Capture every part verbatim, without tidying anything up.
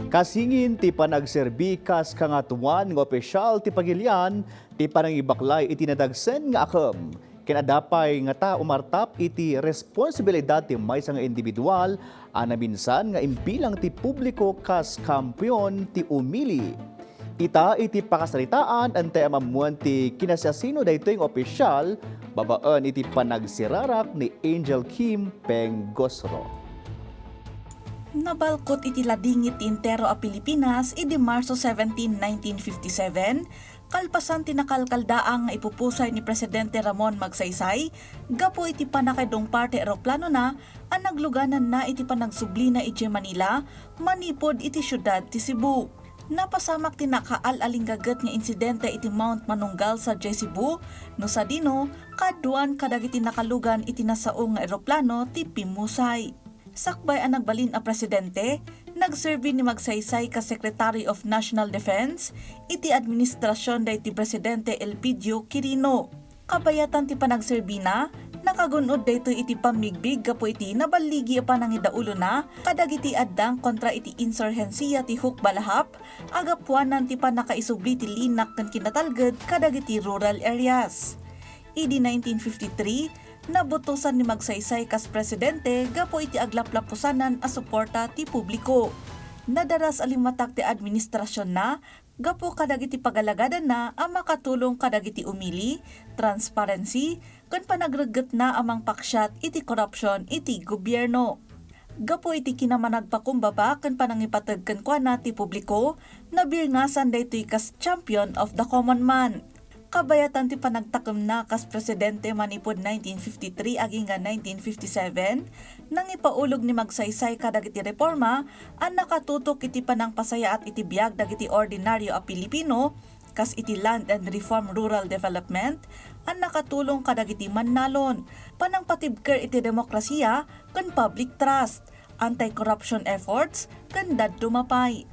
Kasingin ti panagserbi kas Kangatoan nga opisyal ti pagilian ti panangibaklay iti nadagsen nga akem. Ken adda pay ngata umartap iti responsibilidad ti maysa nga individual a naminsan nga imbilang ti publiko kas kampiyon ti umili. Ita iti pakasaritaan, antay a maammoan ti kinasiasino daytoy nga opisyal babaen iti panagsirarak ni Angel Kim Pengosro. Nabalkot iti ladingit ti entero a Pilipinas idi Marso seventeen, nineteen fifty-seven, kalpasan ti nakalkaldaang nga ipupusay ni Presidente Ramon Magsaysay gapu iti pannakaidungpar ti eroplanona a naglugananna iti panagsublina idiay Manila manipud iti siudad ti Cebu. Napasamak ti nakaal-alinggaget nga insidente iti Mount Manunggal sadiay Cebu, no sadino, kaaduan kadagiti nakalugan iti nasao nga eroplano ti pimmusay. Sakbay a nagbalin a presidente, nagserbi ni Magsaysay kas Secretary of National Defense iti administrasyon daytoy Presidente Elpidio Quirino. Kabayatan ti panagserbina, nakagun-od daytoy iti pammigbig gapu iti naballigi a panangidaulona kadagiti addang kontra iti insurhensia ti Hukbalahap a gapuanan ti pannakaisubli ti linak ken kinatalged kadagiti rural areas. Idi nineteen fifty-three, nabutosan ni Magsaysay kas presidente gapu iti aglaplapusanan a suporta ti publiko. Nadaras a limmatag ti administrasionna gapu kadagiti pagalagadanna a makatulong kadagiti umili, transparency, ken panagreggetna a mangpaksiat iti korupsion iti gobierno. Gapu iti kinamanagpakumbaba ken panangipateg kenkuana ti publiko, nabirngasan daytoy kas champion of the common man. Kabayatan ti panagtakemna kas presidente manipud nineteen fifty-three agingga nineteen fifty-seven, nangipaulog ni Magsaysay kadagiti reforma a nakatutok iti panangpasayaat iti biag dagiti ordinario a Pilipino, kas iti Land and Reform Rural Development a nakatulong kadagiti mannalon, panangpatibker iti demokrasiya ken public trust, anti-corruption efforts, ken dadduma pay.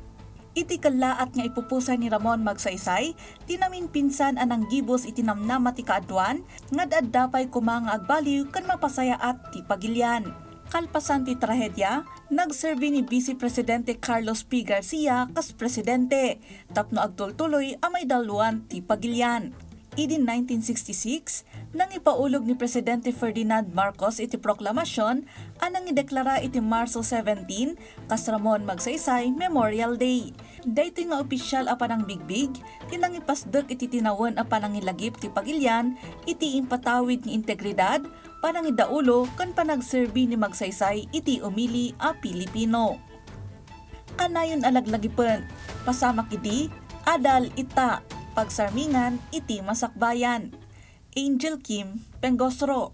Iti kellaat nga ipupusay ni Ramon Magsaysay ti naminpinsan a nanggibus iti namnama ti kaaduan nga ad-adda pay koma nga agbaliw ken mapasayaat ti pagilian. Kalpasan ti trahedia, nagserbi ni Vice Presidente Carlos P. Garcia kas presidente tapno agtultuloy a maidaluan ti pagilian. Idi nineteen sixty-six, nangipaulog ni Presidente Ferdinand Marcos iti proklamasyon a nangideklara iti Marso seventeen kas Ramon Magsaysay Memorial Day. Daytoy nga opisyal a panangbigbig ti nangipasdek iti tinawen a panangilagip ti pagilian iti impatawid nga integridad, panangidaulo ken panagserbi ni Magsaysay iti umili a Pilipino. Kanayon a laglagipen, pasamak idi, adal ita, pagsarmingan iti masakbayan. Angel Kim Pengosro.